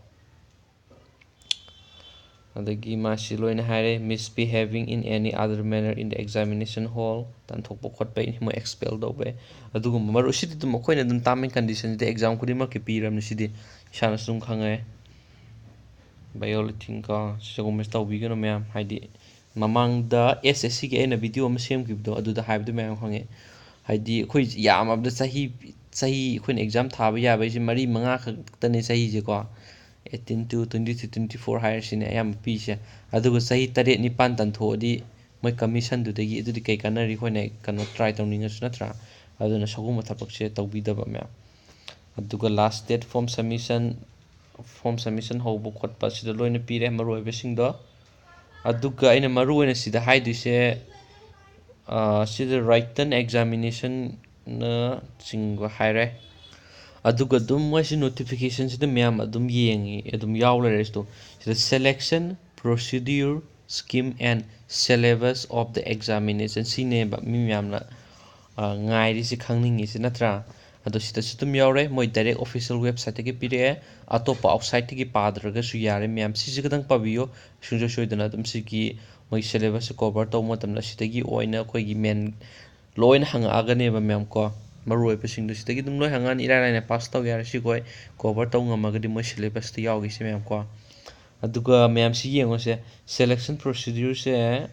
ꯑꯗꯒꯤ ꯃꯥꯁꯤ ꯂꯣꯏꯅ ꯍꯥꯏꯔꯦ, misbehaving in any other manner in the examination hall, ꯇꯥꯟꯊꯣꯛꯄ ꯈꯣꯠꯄ, ꯃꯣꯏ expel ꯇꯧꯕ, ꯑꯗꯨꯒꯨꯝꯕ ꯃꯔꯨ-, ꯁꯤꯗꯤ ꯑꯗꯨꯝ ꯑꯩꯈꯣꯏꯅ ꯑꯗꯨꯝ term and conditionꯁꯤꯗ exam ꯈꯨꯗꯤꯡꯃꯛꯀꯤ ꯄꯤꯔꯕꯅꯤ, ꯁꯤꯗꯤ ꯏꯁꯥꯅꯁꯨ ꯑꯗꯨꯝ ꯈꯪꯉꯦ꯫ Violating ꯀꯣ, ꯁꯤꯒꯨꯝꯕꯁꯤ ꯇꯧꯕꯤꯒꯅꯨ ꯃꯌꯥꯝ, ꯍꯥꯏꯗꯤ ꯃꯃꯥꯡꯗ SSCꯒꯤ ꯑꯩꯅ video ꯑꯃ ꯁꯦꯝꯈꯤꯕꯗꯣ, ꯑꯗꯨꯗ ꯍꯥꯏꯕꯗꯣ ꯃꯌꯥꯝ ꯈꯪꯉꯦ꯫ ꯍꯥꯏꯗꯤ ꯑꯩꯈꯣꯏ ꯌꯥꯝꯃꯕꯗ ꯆꯍꯤ, ꯆꯍꯤ ꯑꯩꯈꯣꯏꯅ exam ꯊꯥꯕ ꯌꯥꯕꯩꯁꯦ ꯃꯔꯤ ꯃꯉꯥ ꯈꯛꯇꯅꯦ ꯆꯍꯤꯁꯦꯀꯣ, eighteen to twenty three, twenty four ꯍꯥꯏꯔꯁꯤꯅꯦ ꯑꯌꯥꯝꯕ ꯄꯤꯁꯦ꯫ ꯑꯗꯨꯒ ꯆꯍꯤ ꯇꯔꯦꯠ ꯅꯤꯄꯥꯟ ꯇꯟꯊꯣꯛꯑꯗꯤ ꯃꯣꯏ ꯀꯃꯤꯁꯟꯗꯨꯗꯒꯤ ꯑꯗꯨꯗꯤ ꯀꯩ ꯀꯥꯟꯅꯔꯤ? ꯑꯩꯈꯣꯏꯅ ꯀꯩꯅꯣ ꯇ꯭ꯔꯥꯏ ꯇꯧꯅꯤꯡꯉꯁꯨ, ꯅꯠꯇ꯭ꯔꯥ? ꯑꯗꯨꯅ ꯁꯒꯨꯝꯕ ꯊꯕꯛꯁꯦ ꯇꯧꯕꯤꯗꯕ ꯃꯌꯥꯝ꯫ ꯑꯗꯨꯒ last date form submission, form submission ꯍꯧꯕ ꯈꯣꯠꯄ ꯁꯤꯗ ꯂꯣꯏꯅ ꯄꯤꯔꯦ, ꯃꯔꯨ ꯑꯣꯏꯕꯁꯤꯡꯗꯣ꯫ ꯑꯗꯨꯒ ꯑꯩꯅ ꯃꯔꯨ ꯑꯣꯏꯅ ꯁꯤꯗ ꯍꯥꯏꯗꯣꯏꯁꯦ, ꯑ, ꯁꯤꯗ ꯔꯥꯏꯇꯟ ꯑꯦꯛꯖꯥꯃꯤꯅꯦꯁꯟꯅꯆꯤꯡꯕ ꯍꯥꯏꯔꯦ꯫ ꯑꯗꯨꯒ ꯑꯗꯨꯝ ꯃꯣꯏꯁꯤ ꯅꯣꯇꯤꯐꯤꯀꯦꯁꯟꯁꯤꯗ ꯃꯌꯥꯝ ꯑꯗꯨꯝ ꯌꯦꯡꯉꯤ, ꯑꯗꯨꯝ ꯌꯥꯎ ꯂꯩꯔꯦ ꯁꯤꯗꯣ꯫ ꯁꯤꯗ selection procedure scheme and syllabus of the examination ꯁꯤꯅꯦꯕ ꯃꯤ ꯃꯌꯥꯝꯅ, ꯑ, ꯉꯥꯏꯔꯤꯁꯤ, ꯈꯪꯅꯤꯡꯉꯤꯁꯤ, ꯅꯠꯇ꯭ꯔꯥ? ꯑꯗꯣ ꯁꯤꯗꯁꯨ ꯑꯗꯨꯝ ꯌꯥꯎꯔꯦ, ꯃꯣꯏ ꯗꯥꯏꯔꯦꯛ ꯑꯣꯐꯤꯁꯤꯌꯦꯜ ꯋꯦꯕꯁꯥꯏꯠꯇꯒꯤ ꯄꯤꯔꯛꯑꯦ꯫ ꯑꯇꯣꯞꯄ ꯑꯥꯎꯠꯁꯥꯏꯠꯇꯒꯤ ꯄꯥꯗ꯭ꯔꯒꯁꯨ ꯌꯥꯔꯦ ꯃꯌꯥꯝ꯫ ꯁꯤꯁꯤ ꯈꯇꯪ ꯄꯥꯕꯤꯌꯣ, ꯁꯨꯡꯁꯣꯏ ꯁꯣꯏꯗꯅ ꯑꯗꯨꯝ ꯁꯤꯒꯤ ꯃꯣꯏ ꯁꯦꯂꯦꯕꯁꯁꯦ ꯀꯣꯚꯔ ꯇꯧꯕ ꯃꯇꯝꯗ ꯁꯤꯗꯒꯤ ꯑꯣꯏꯅ ꯑꯩꯈꯣꯏꯒꯤ ꯃꯦꯟ ꯂꯣꯏꯅ ꯍꯪꯉꯛꯑꯒꯅꯦꯕ ꯃꯌꯥꯝ ꯀꯣ꯫ ꯃꯔꯨ ꯑꯣꯏꯕꯁꯤꯡꯗꯣ ꯁꯤꯗꯒꯤ ꯑꯗꯨꯝ ꯂꯣꯏ ꯍꯪꯉꯛꯑꯅꯤ, ꯏꯔꯥꯏ ꯂꯥꯏꯅ ꯄꯥꯁ ꯇꯧ ꯌꯥꯔꯦ ꯁꯤꯈꯣꯏ ꯀꯣꯚꯔ ꯇꯧ ꯉꯝꯃꯒꯗꯤ ꯃꯣꯏ ꯁꯦꯂꯦꯕꯁꯇ ꯌꯥꯎꯈꯤꯁꯦ ꯃꯌꯥꯝ ꯀꯣ꯫ ꯑꯗꯨꯒ ꯃꯌꯥꯝꯁꯤ ꯌꯦꯡꯉꯨꯁꯦ, ꯁꯦꯂꯦꯛꯁꯟ ꯄ꯭ꯔꯣꯁꯤꯗ꯭ꯌꯨꯔꯁꯦ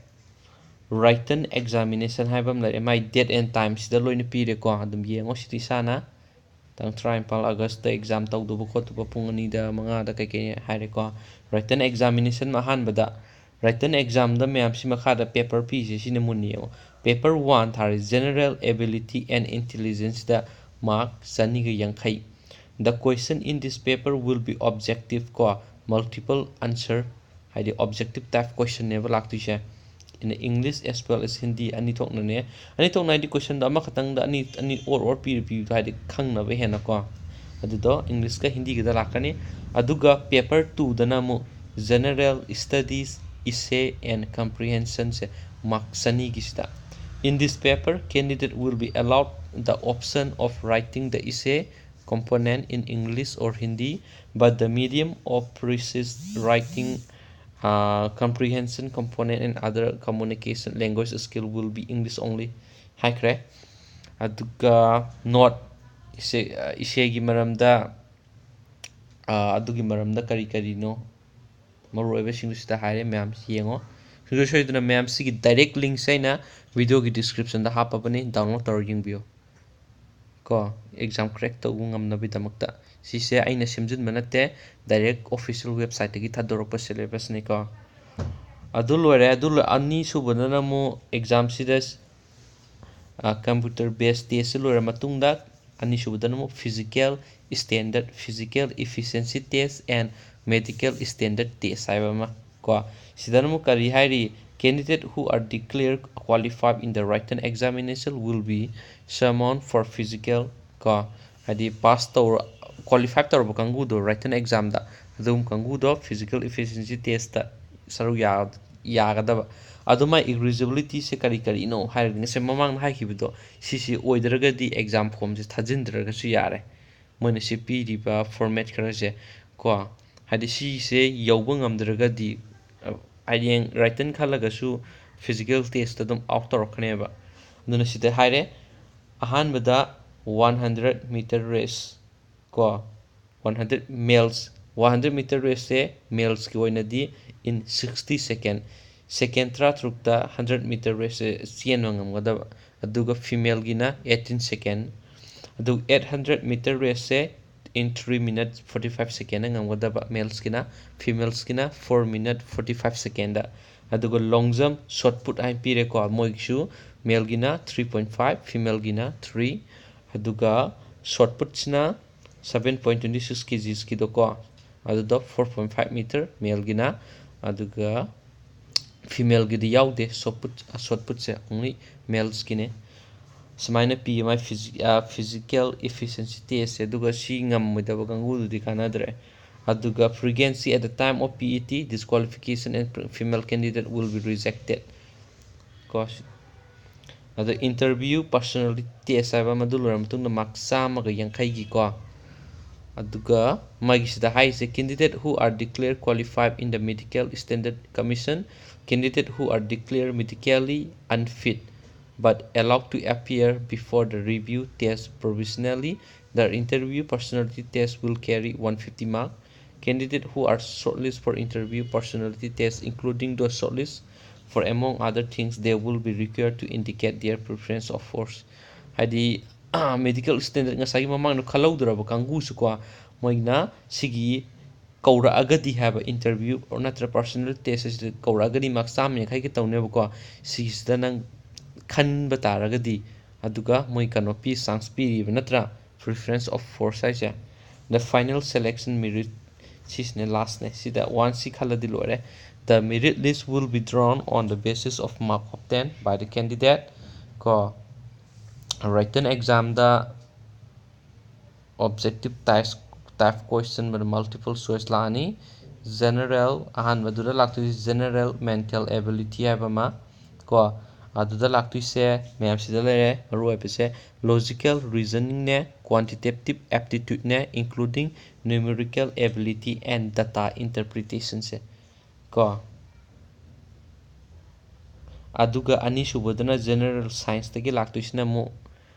ꯔꯥꯏꯇꯟ ꯑꯦꯛꯖꯥꯃꯤꯅꯦꯁꯟ ꯍꯥꯏꯕ ꯑꯃ ꯂꯩꯔꯦ, ꯃꯥꯏ ꯗꯦꯠ ꯑꯦꯟ ꯇꯥꯏꯝꯁꯤꯗ ꯂꯣꯏꯅ ꯄꯤꯔꯦꯀꯣ꯫ ꯑꯗꯨꯝ ꯌꯦꯡꯉꯣ ꯁꯤꯗꯤ ꯏꯁꯥꯅ꯫ ꯇꯥꯡ ꯇꯔꯥꯅꯤꯄꯥꯜ ꯑꯥꯒꯁꯇ ꯑꯦꯛꯖꯥꯝ ꯇꯧꯗꯧꯕ ꯈꯣꯠꯇꯧꯕ ꯄꯨꯡ ꯑꯅꯤꯗ ꯃꯉꯥꯗ ꯀꯩꯀꯩ ꯍꯥꯏꯔꯦꯀꯣ꯫ ꯔꯥꯏꯇꯟ ꯑꯦꯛꯖꯥꯃꯤꯅꯦꯁꯟ ꯑꯍꯥꯟꯕꯗ, ꯔꯥꯏꯇꯟ ꯑꯦꯛꯖꯥꯝꯗ ꯃꯌꯥꯝꯁꯤ ꯃꯈꯥꯗ ꯄꯦꯄꯔ ꯄꯤꯁꯦ ꯁꯤꯅ ꯃꯨꯟꯅ ꯌꯦꯡꯉꯣ꯫ ꯄꯦꯄꯔ ꯋꯥꯟ ꯊꯥꯔꯦ, ꯖꯦꯅꯔꯦꯜ ꯑꯦꯕꯤꯂꯤꯇꯤ ꯑꯦꯟ ꯏꯟꯇꯤꯂꯤꯖꯦꯟꯁꯇ ꯃꯥꯔꯛ ꯆꯅꯤꯒ ꯌꯥꯡꯈꯩ꯫ The question in this paper will be objective ꯀꯣ, multiple answer, ꯍꯥꯏꯗꯤ objective type questionꯅꯦꯕ ꯂꯥꯛꯇꯣꯏꯁꯦ꯫ In English as well as Hindi ꯑꯅꯤ ꯊꯣꯛꯅꯅꯦ꯫ ꯑꯅꯤ ꯊꯣꯛꯅ ꯍꯥꯏꯗꯤ questionꯗꯣ ꯑꯃꯈꯛꯇꯪꯗ ꯑꯅꯤ, ꯑꯅꯤ ꯑꯣꯔ ꯑꯣꯔ ꯄꯤꯔ ꯄꯤꯕꯗꯣ ꯍꯥꯏꯗꯤ ꯈꯪꯅꯕ ꯍꯦꯟꯅꯀꯣ꯫ ꯑꯗꯨꯗꯣ Englishꯀ Hindiꯒꯗ ꯂꯥꯛꯀꯅꯤ꯫ ꯑꯗꯨꯒ ꯄꯦꯄꯔ ꯇꯨꯗꯅ ꯑꯃꯨꯛ General Studies, Essay and Comprehensionꯁꯦ ꯃꯥꯔꯛ ꯆꯅꯤꯒꯤꯁꯤꯗ꯫ In this paper, candidate will be allowed the option of writing the essay component in English or Hindi, but the medium of precise writing, uh, comprehension component and other communication language skill will be English only ꯍꯥꯏꯈ꯭ꯔꯦ꯫ ꯑꯗꯨꯒ note, ꯏꯁꯦ-, ꯏꯁꯦꯒꯤ ꯃꯔꯝꯗ, ꯑ, ꯑꯗꯨꯒꯤ ꯃꯔꯝꯗ ꯀꯔꯤ ꯀꯔꯤꯅꯣ ꯃꯔꯨꯑꯣꯏꯕꯁꯤꯡꯗꯨ ꯁꯤꯗ ꯍꯥꯏꯔꯦ ꯃꯌꯥꯝ ꯌꯦꯡꯉꯣ꯫ ꯁꯨꯡꯁꯣꯏ ꯁꯣꯏꯗꯅ ꯃꯌꯥꯝ ꯁꯤꯒꯤ direct linkꯁꯦ ꯑꯩꯅ videoꯒꯤ descriptionꯗ ꯍꯥꯞꯄꯕꯅꯤ, download ꯇꯧꯔ ꯌꯦꯡꯕꯤꯌꯨ꯫ ꯀꯣ, exam crack ꯇꯧꯕ ꯉꯝꯅꯕꯒꯤꯗꯃꯛꯇ꯫ ꯁꯤꯁꯦ ꯑꯩꯅ ꯁꯦꯝꯖꯤꯟꯕ ꯅꯠꯇꯦ, direct official websiteꯇꯒꯤ ꯊꯥꯗꯣꯔꯛꯄ syllabusꯅꯤꯀꯣ꯫ ꯑꯗꯨ ꯂꯣꯏꯔꯦ꯫ ꯑꯗꯨ ꯂꯣꯏ-, ꯑꯅꯤꯁꯨꯕꯗꯅ ꯑꯃꯨꯛ ꯑꯦꯛꯖꯥꯝꯁꯤꯗ, ꯑ, computer based test ꯂꯣꯏꯔ ꯃꯇꯨꯡꯗ ꯑꯅꯤꯁꯨꯕꯗꯅ ꯑꯃꯨꯛ physical standard, physical efficiency test and medical standard test ꯍꯥꯏꯕ ꯑꯃ ꯀꯣ꯫ ꯁꯤꯗꯅ ꯑꯃꯨꯛ ꯀꯔꯤ ꯍꯥꯏꯔꯤ? Candidate who are declared qualified in the written examination will be summoned for physical ꯀꯣ, ꯍꯥꯏꯗꯤ ꯄꯥꯁ ꯇꯧꯔ, qualified ꯇꯧꯔꯕ ꯀꯥꯡꯕꯨꯗꯣ written examꯗ, ꯑꯗꯨꯒꯨꯝꯕ ꯀꯥꯡꯕꯨꯗꯣ physical efficiency testꯇ ꯁꯔꯨꯛ ꯌꯥ-, ꯌꯥꯒꯗꯕ꯫ ꯑꯗꯨ ꯃꯥꯏ eligibilityꯁꯦ ꯀꯔꯤ ꯀꯔꯤꯅꯣ ꯍꯥꯏꯔꯒꯗꯤ, ꯉꯁꯥꯏ ꯃꯃꯥꯡꯗ ꯍꯥꯏꯈꯤꯕꯗꯣ, ꯁꯤꯁꯤ ꯑꯣꯏꯗ꯭ꯔꯒꯗꯤ exam formꯁꯦ ꯊꯥꯖꯤꯟꯗ꯭ꯔꯒꯁꯨ ꯌꯥꯔꯦ꯫ ꯃꯣꯏꯅ ꯁꯤ ꯄꯤꯔꯤꯕ format ꯈꯔꯁꯦ ꯀꯣ, ꯍꯥꯏꯗꯤ ꯁꯤꯁꯦ ꯌꯧꯕ ꯉꯝꯗ꯭ꯔꯒꯗꯤ, ꯑ, ꯍꯌꯦꯡ written ꯈꯜꯂꯒꯁꯨ physical testꯇ ꯑꯗꯨꯝ out ꯇꯧꯔꯛꯀꯅꯦꯕ꯫ ꯑꯗꯨꯅ ꯁꯤꯗ ꯍꯥꯏꯔꯦ, ꯑꯍꯥꯟꯕꯗ one hundred meter race ꯀꯣ, one hundred males, one hundred meter raceꯁꯦ malesꯀꯤ ꯑꯣꯏꯅꯗꯤ in sixty second, second ꯇꯔꯥꯇꯔꯨꯛꯇ hundred meter raceꯁꯦ ꯆꯦꯟꯕ ꯉꯝꯒꯗꯕ, ꯑꯗꯨꯒ femaleꯒꯤꯅ eighteen second, ꯑꯗꯨꯒ eight hundred meter raceꯁꯦ in three minute forty five secondꯗ ꯉꯝꯒꯗꯕ malesꯀꯤꯅ, femaleꯁꯀꯤꯅ four minute forty five secondꯗ꯫ ꯑꯗꯨꯒ long jump, shot put ꯍꯥꯏꯅ ꯄꯤꯔꯦꯀꯣ, ꯃꯣꯏꯒꯤꯁꯨ maleꯒꯤꯅ three point five, femaleꯒꯤꯅ three, ꯑꯗꯨꯒ shot putꯁꯤꯅ seven point twenty six kgsꯀꯤꯗꯣꯀꯣ, ꯑꯗꯨꯗ four point five meter maleꯒꯤꯅ, ꯑꯗꯨꯒ femaleꯒꯤꯗꯤ ꯌꯥꯎꯗꯦ shot put, shot putꯁꯦ only malesꯀꯤꯅꯦ꯫ ꯁꯨꯃꯥꯏꯅ ꯄꯤ ꯃꯥꯏ physi-, ꯑ, physical efficiency testꯁꯦ, ꯑꯗꯨꯒ ꯁꯤ ꯉꯝꯃꯣꯏꯗꯕ ꯀꯥꯡꯕꯨꯗꯨꯗꯤ ꯀꯥꯟꯅꯗ꯭ꯔꯦ꯫ ꯑꯗꯨꯒ frequency at the time of PET disqualification and female candidate will be rejected ꯀꯣ꯫ ꯑꯗꯣ interview personality test ꯍꯥꯏꯕ ꯑꯃꯗꯨ ꯂꯣꯏꯔ ꯃꯇꯨꯡꯗ mark ꯆꯥꯝꯃꯒ ꯌꯥꯡꯈꯩꯒꯤꯀꯣ꯫ ꯑꯗꯨꯒ ꯃꯥꯒꯤꯁꯤꯗ ꯍꯥꯏꯔꯤꯁꯦ, candidate who are declared qualified in the medical standard commission, candidate who are declared medically unfit but allowed to appear before the review test provisionally, the interview personality test will carry one fifty mark. Candidate who are shortlist for interview personality test, including those shortlist for, among other things, they will be required to indicate their preference of force. ꯍꯥꯏꯗꯤ, medical standard ꯉꯁꯥꯏꯒꯤ ꯃꯃꯥꯡꯗ ꯈꯜꯍꯧꯗ꯭ꯔꯕ ꯀꯥꯡꯕꯨꯁꯨꯀꯣ, ꯃꯣꯏꯅ ꯁꯤꯒꯤ ꯀꯧꯔꯛꯑꯒꯗꯤ ꯍꯥꯏꯕ, interview ꯅꯠꯇ꯭ꯔꯒ personal test ꯑꯁꯤꯗ ꯀꯧꯔꯛꯑꯒꯗꯤ mark ꯆꯥꯝꯃ ꯌꯥꯡꯈꯩꯒꯤ ꯇꯧꯅꯦꯕꯀꯣ꯫ ꯁꯤꯁꯤꯗ ꯅꯪ ꯈꯟꯕ ꯇꯥꯔꯒꯗꯤ, ꯑꯗꯨꯒ ꯃꯣꯏ ꯀꯩꯅꯣ ꯄꯤ, chance ꯄꯤꯔꯤꯕ ꯅꯠꯇ꯭ꯔꯥ, preference of force ꯍꯥꯏꯁꯦ꯫ The final selection merit, ꯁꯤꯁꯤꯅ lastꯅꯦ꯫ ꯁꯤꯗ once ꯁꯤ ꯈꯜꯂꯗꯤ ꯂꯣꯏꯔꯦ꯫ The merit list will be drawn on the basis of mark obtained by the candidate ꯀꯣ꯫ Written examꯗ objective type, type question, multiple choice ꯂꯥꯛꯑꯅꯤ꯫ General, ꯑꯍꯥꯟꯕꯗꯨꯗ ꯂꯥꯛꯇꯣꯏꯁꯦ general mental ability ꯍꯥꯏꯕ ꯑꯃ ꯀꯣ꯫ ꯑꯗꯨꯗ ꯂꯥꯛꯇꯣꯏꯁꯦ ꯃꯌꯥꯝꯁꯤꯗ ꯂꯩꯔꯦ꯫ ꯃꯔꯨ ꯑꯣꯏꯕꯁꯦ logical reasoningꯅꯦ, quantitative aptitudeꯅꯦ, including numerical ability and data interpretationꯁꯦ ꯀꯣ꯫ ꯑꯗꯨꯒ ꯑꯅꯤꯁꯨꯕꯗꯅ general scienceꯇꯒꯤ ꯂꯥꯛꯇꯣꯏꯁꯤꯅ ꯑꯃꯨꯛ,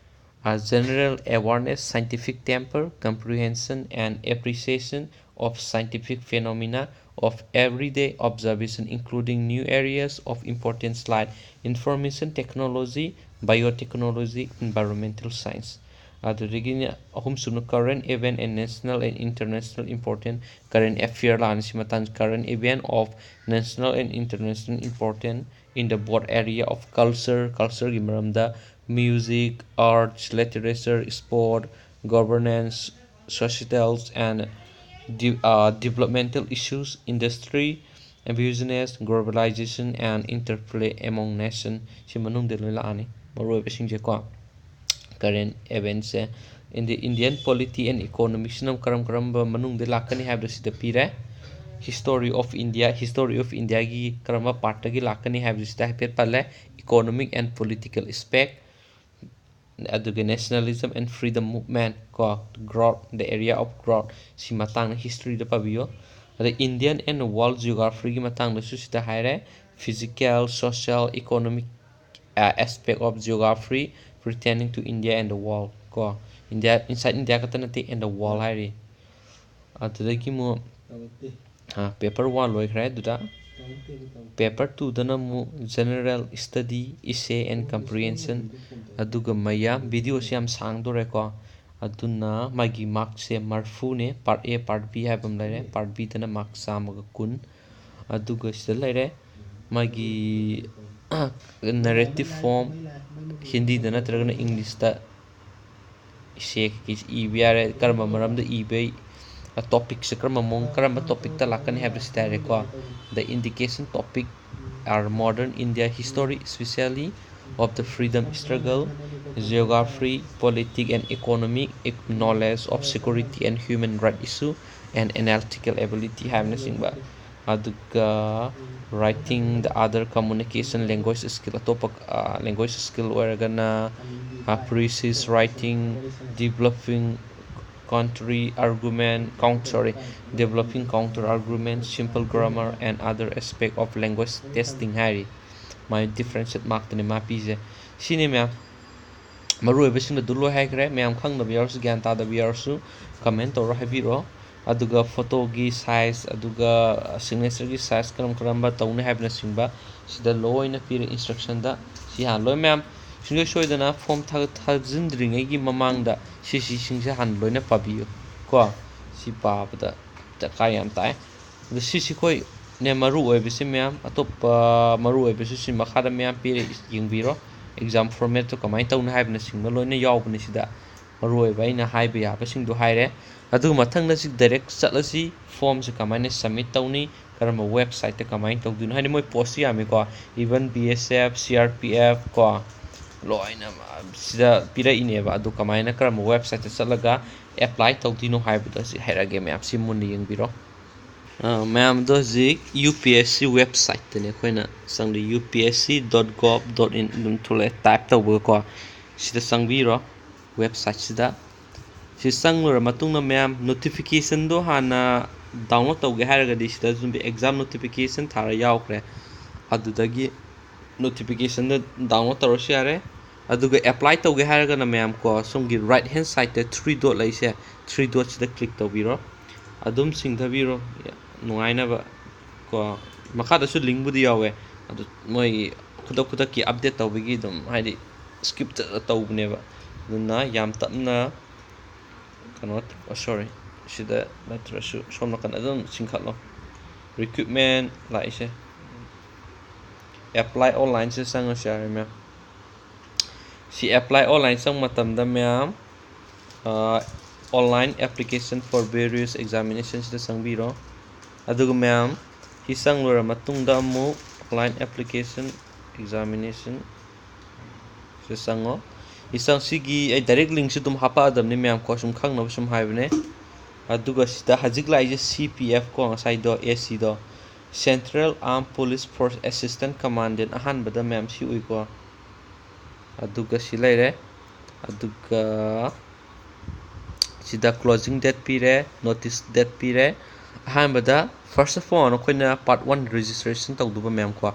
ꯑ, general awareness, scientific temper, comprehension and appreciation of scientific phenomena of everyday observation, including new areas of importance like information technology, biotechnology, environmental science꯫ ꯑꯗꯨꯗꯒꯤꯅ ꯑꯍꯨꯝꯁꯨꯕꯅ current event and national and international important current affair ꯂꯥꯛꯑꯅꯤ꯫ ꯁꯤ ꯃꯇꯥꯡ, current event of national and international important in the broad area of culture, cultureꯒꯤ ꯃꯔꯝꯗ, music, arts, literature, sport, governance, societal and de-, uh, developmental issues, industry, business, globalization and interplay among nation, ꯁꯤ ꯃꯅꯨꯡꯗ ꯂꯣꯏ ꯂꯥꯛꯑꯅꯤ ꯃꯔꯨꯑꯣꯏꯕꯁꯤꯡꯁꯦꯀꯣ꯫ Current eventꯁꯦ, ꯏꯟꯗꯤ-, Indian polity and economicsꯅ ꯀꯔꯝ ꯀꯔꯝꯕ ꯃꯅꯨꯡꯗ ꯂꯥꯛꯀꯅꯤ ꯍꯥꯏꯕꯗꯣ ꯁꯤꯗ ꯄꯤꯔꯦ꯫ History of India, history of Indiaꯒꯤ ꯀꯔꯝꯕ partꯇꯒꯤ ꯂꯥꯛꯀꯅꯤ ꯍꯥꯏꯕꯗꯨ ꯁꯤꯗ ꯍꯥꯏꯐꯦꯠ ꯄꯜꯂꯦ꯫ Economic and political aspect, ꯑꯗꯨꯒ nationalism and freedom movement ꯀꯣ, growth, the area of growth, ꯁꯤ ꯃꯇꯥꯡꯗ historyꯗ ꯄꯥꯕꯤꯌꯨ꯫ ꯑꯗ Indian and world geographyꯒꯤ ꯃꯇꯥꯡꯗꯁꯨ ꯁꯤꯗ ꯍꯥꯏꯔꯦ꯫ Physical, social, economic, uh, aspect of geography pertaining to India and the world ꯀꯣ꯫ India, inside India ꯈꯛꯇ ꯅꯠꯇꯦ, and the world ꯍꯥꯏꯔꯤ꯫ ꯑꯗꯨꯗꯒꯤ ꯑꯃꯨꯛ, ꯑꯥ, paper one ꯂꯣꯏꯈ꯭ꯔꯦ꯫ ꯑꯗꯨꯗ paper twoꯗꯅ ꯑꯃꯨꯛ general study, essay and comprehension, ꯑꯗꯨꯒ ꯃꯌꯥꯝ, videoꯁꯤ ꯌꯥꯝ ꯁꯥꯡꯗꯣꯔꯦꯀꯣ꯫ ꯑꯗꯨꯅ ꯃꯥꯒꯤ ꯃꯥꯔꯛꯁꯦ ꯃꯔꯐꯨꯅꯦ꯫ Part A, Part B ꯍꯥꯏꯕ ꯑꯃ ꯂꯩꯔꯦ꯫ Part Bꯗꯅ ꯃꯥꯔꯛ ꯆꯥꯝꯃꯒ ꯀꯨꯟ꯫ ꯑꯗꯨꯒ ꯁꯤꯗ ꯂꯩꯔꯦ ꯃꯥꯒꯤ narrative form, ꯍꯤꯟꯗꯤꯗ ꯅꯠꯇ꯭ꯔꯒꯅ ꯏꯪꯂꯤꯁꯇ ꯏꯁꯦ ꯀꯩꯀꯩ ꯏꯕ ꯌꯥꯔꯦ, ꯀꯔꯝꯕ ꯃꯔꯝꯗ ꯏꯕꯩ, ꯇꯣꯄꯤꯛꯁꯦ ꯀꯔꯝꯕ ꯃꯑꯣꯡ, ꯀꯔꯝꯕ ꯇꯣꯄꯤꯛꯇ ꯂꯥꯛꯀꯅꯤ ꯍꯥꯏꯕꯁꯤꯗ ꯍꯥꯏꯔꯦꯀꯣ꯫ The indication topic are modern India history, especially of the freedom struggle, geography, politics and economic, knowledge of security and human right issue, and analytical ability ꯍꯥꯏꯕꯅꯆꯤꯡꯕ꯫ ꯑꯗꯨꯒ writing, the other communication language skill, ꯑꯇꯣꯞꯄ language skill ꯑꯣꯏꯔꯒꯅ prose writing, developing counter argument, count sorry, developing counter argument, simple grammar and other aspect of language testing ꯍꯥꯏꯔꯤ꯫ ꯃꯥꯏ differentiate markꯇꯅꯤ ꯃꯥ ꯄꯤꯁꯦ꯫ ꯁꯤꯅꯤ ꯃꯌꯥꯝ꯫ ꯃꯔꯨ ꯑꯣꯏꯕꯁꯤꯡꯗꯨ ꯂꯣꯏ ꯍꯥꯏꯈ꯭ꯔꯦ꯫ ꯃꯌꯥꯝ ꯈꯪꯗꯕ ꯌꯥꯎꯔꯁꯨ, ꯒ꯭ꯌꯥꯟ ꯇꯥꯗꯕ ꯌꯥꯎꯔꯁꯨ, comment ꯇꯧꯔ ꯍꯥꯏꯕꯤꯔꯛꯑꯣ꯫ ꯑꯗꯨꯒ photoꯒꯤ size, ꯑꯗꯨꯒ signatureꯒꯤ size ꯀꯔꯝ ꯀꯔꯝꯕ ꯇꯧꯅꯤ ꯍꯥꯏꯕꯅꯆꯤꯡꯕ ꯁꯤꯗ ꯂꯣꯏꯅ ꯄꯤꯔꯦ instructionꯗ꯫ ꯁꯤ ꯍꯥꯟꯅ ꯂꯣꯏ ꯃꯌꯥꯝ ꯁꯨꯡꯁꯣꯏ ꯁꯣꯏꯗꯅ form ꯊꯥ-, ꯊꯥꯖꯤꯟꯗ꯭ꯔꯤꯉꯩꯒꯤ ꯃꯃꯥꯡꯗ ꯁꯤꯁꯤꯡꯁꯦ ꯍꯥꯟꯅ ꯂꯣꯏꯅ ꯄꯥꯕꯤꯌꯨ ꯀꯣ꯫ ꯁꯤ ꯄꯥꯕꯗ ꯗꯔꯀꯥꯔ ꯌꯥꯝ ꯇꯥꯏ꯫ ꯑꯗꯣ ꯁꯤꯁꯤ ꯑꯩꯈꯣꯏꯅꯦ ꯃꯔꯨ ꯑꯣꯏꯕꯁꯤ ꯃꯌꯥꯝ, ꯑꯇꯣꯞꯄ ꯃꯔꯨ ꯑꯣꯏꯕꯁꯨ ꯁꯤ ꯃꯈꯥꯗ ꯃꯌꯥꯝ ꯄꯤꯔꯦ, ꯌꯦꯡꯕꯤꯔꯣ꯫ Exam formatꯇꯣ ꯀꯃꯥꯏꯅ ꯇꯧꯅꯤ ꯍꯥꯏꯕꯅꯆꯤꯡꯕ ꯂꯣꯏꯅ ꯌꯥꯎꯕꯅꯤ ꯁꯤꯗ꯫ ꯃꯔꯨ ꯑꯣꯏꯕ ꯑꯩꯅ ꯍꯥꯏꯕ ꯌꯥꯕꯁꯤꯡꯗꯣ ꯍꯥꯏꯔꯦ꯫ ꯑꯗꯨꯒ ꯃꯊꯪꯗ ꯁꯤ direct ꯆꯠꯂꯁꯤ, formꯁꯦ ꯀꯃꯥꯏꯅ submit ꯇꯧꯅꯤ, ꯀꯔꯝꯕ websiteꯇ ꯀꯃꯥꯏꯅ ꯇꯧꯗꯣꯏꯅꯣ, ꯍꯥꯏꯗꯤ ꯃꯣꯏ postꯁꯨ ꯌꯥꯝꯃꯤꯀꯣ, even B S F, C R P F ꯀꯣ, ꯂꯣꯏꯅ ꯁꯤꯗ ꯄꯤꯔꯛꯏꯅꯦꯕ꯫ ꯑꯗꯨ ꯀꯃꯥꯏꯅ, ꯀꯔꯝꯕ websiteꯇ ꯆꯠꯂꯒ apply ꯇꯧꯗꯣꯏꯅꯣ ꯍꯥꯏꯕꯗꯣ ꯁꯤ ꯍꯥꯏꯔꯛꯑꯒꯦ ꯃꯌꯥꯝ, ꯁꯤ ꯃꯨꯟꯅ ꯌꯦꯡꯕꯤꯔꯣ꯫ ꯑ, ꯃꯌꯥꯝꯗꯣ ꯍꯧꯖꯤꯛ U P S C websiteꯇꯅꯦ ꯑꯩꯈꯣꯏꯅ ꯆꯪꯗꯣꯏ, U P S C dot gov dot in ꯑꯗꯨꯝ ꯊꯣꯛꯂꯛꯑꯦ, type ꯇꯧꯕꯒꯀꯣ꯫ ꯁꯤꯗ ꯆꯪꯕꯤꯔꯣ, websiteꯁꯤꯗ꯫ ꯁꯤ ꯆꯪꯂꯨꯔ ꯃꯇꯨꯡꯗ ꯃꯌꯥꯝ notificationꯗꯣ ꯍꯥꯟꯅ download ꯇꯧꯒꯦ ꯍꯥꯏꯔꯒꯗꯤ ꯁꯤꯗ ꯑꯗꯨꯝ exam notification ꯊꯥꯔ ꯌꯥꯎꯈ꯭ꯔꯦ꯫ ꯑꯗꯨꯗꯒꯤ notificationꯗ download ꯇꯧꯔꯁꯨ ꯌꯥꯔꯦ꯫ ꯑꯗꯨꯒ apply ꯇꯧꯒꯦ ꯍꯥꯏꯔꯒꯅ ꯃꯌꯥꯝ ꯀꯣ, ꯁꯣꯝꯒꯤ right hand sideꯇ three dot ꯂꯩꯁꯦ, three dotꯁꯤꯗ click ꯇꯧꯕꯤꯔꯣ꯫ ꯑꯗꯨꯝ ꯁꯤꯡꯊꯕꯤꯔꯣ ꯅꯨꯡꯉꯥꯏꯅꯕ ꯀꯣ꯫ ꯃꯈꯥꯗꯁꯨ linkꯕꯨꯗꯤ ꯌꯥꯎꯋꯦ, ꯑꯗꯨ ꯃꯣꯏꯒꯤ ꯈꯨꯗꯛ ꯈꯨꯗꯛꯀꯤ update ꯇꯧꯕꯒꯤ ꯑꯗꯨꯝ, ꯍꯥꯏꯗꯤ, skip ꯆꯠꯂ ꯇꯧꯕꯅꯦꯕ꯫ ꯑꯗꯨꯅ ꯌꯥꯝ ꯇꯞꯅ ꯀꯩꯅꯣ, ꯁꯣꯔꯤ, ꯁꯤꯗ ꯅꯠꯇ꯭ꯔꯁꯨ ꯁꯣꯝ ꯅꯥꯀꯟ ꯑꯗꯨꯝ ꯆꯤꯡꯈꯠꯂꯣ꯫ ꯔꯤꯀ꯭ꯔꯨꯠꯃꯦꯟ ꯂꯥꯛꯏꯁꯦ, ꯑꯦꯄ꯭ꯂꯥꯏ ꯑꯣꯟꯂꯥꯏꯟꯁꯦ ꯆꯪꯉꯁꯨ ꯌꯥꯔꯦ ꯃꯌꯥꯝ꯫ ꯁꯤ ꯑꯦꯄ꯭ꯂꯥꯏ ꯑꯣꯟꯂꯥꯏꯟ ꯆꯪꯕ ꯃꯇꯝꯗ ꯃꯌꯥꯝ, online application for various examinationꯁꯤꯗ ꯆꯪꯕꯤꯔꯣ꯫ ꯑꯗꯨꯒ ꯃꯌꯥꯝ, ꯁꯤ ꯆꯪ ꯂꯣꯏꯔ ꯃꯇꯨꯡꯗ ꯑꯃꯨꯛ online application examination ꯁꯤꯗ ꯆꯪꯉꯣ꯫ ꯁꯤ ꯆꯪ-, ꯁꯤꯒꯤ ꯑꯩ ꯗꯥꯏꯔꯦꯛ ꯂꯤꯡꯁꯨ ꯑꯗꯨꯝ ꯍꯥꯄꯛꯑꯗꯕꯅꯤ ꯃꯌꯥꯝ ꯀꯣ, ꯁꯨꯝ ꯈꯪꯅꯕ ꯁꯨꯝ ꯍꯥꯏꯕꯅꯦ꯫ ꯑꯗꯨꯒ ꯁꯤꯗ ꯍꯧꯖꯤꯛ ꯂꯥꯛꯏꯁꯦ C P F ꯀꯣ, ꯉꯁꯥꯏꯗꯣ, A Cꯗꯣ, Central Armed Police Force Assistant Commandant, ꯑꯍꯥꯟꯕꯗ ꯃꯌꯥꯝ ꯁꯤ ꯎꯏꯀꯣ꯫ ꯑꯗꯨꯒ ꯁꯤ ꯂꯩꯔꯦ꯫ ꯑꯗꯨꯒ ꯁꯤꯗ closing date ꯄꯤꯔꯦ, notice date ꯄꯤꯔꯦ꯫ ꯑꯍꯥꯟꯕꯗ, first of all, ꯑꯩꯈꯣꯏꯅ part one registration ꯇꯧꯗꯧꯕ ꯃꯌꯥꯝ ꯀꯣ꯫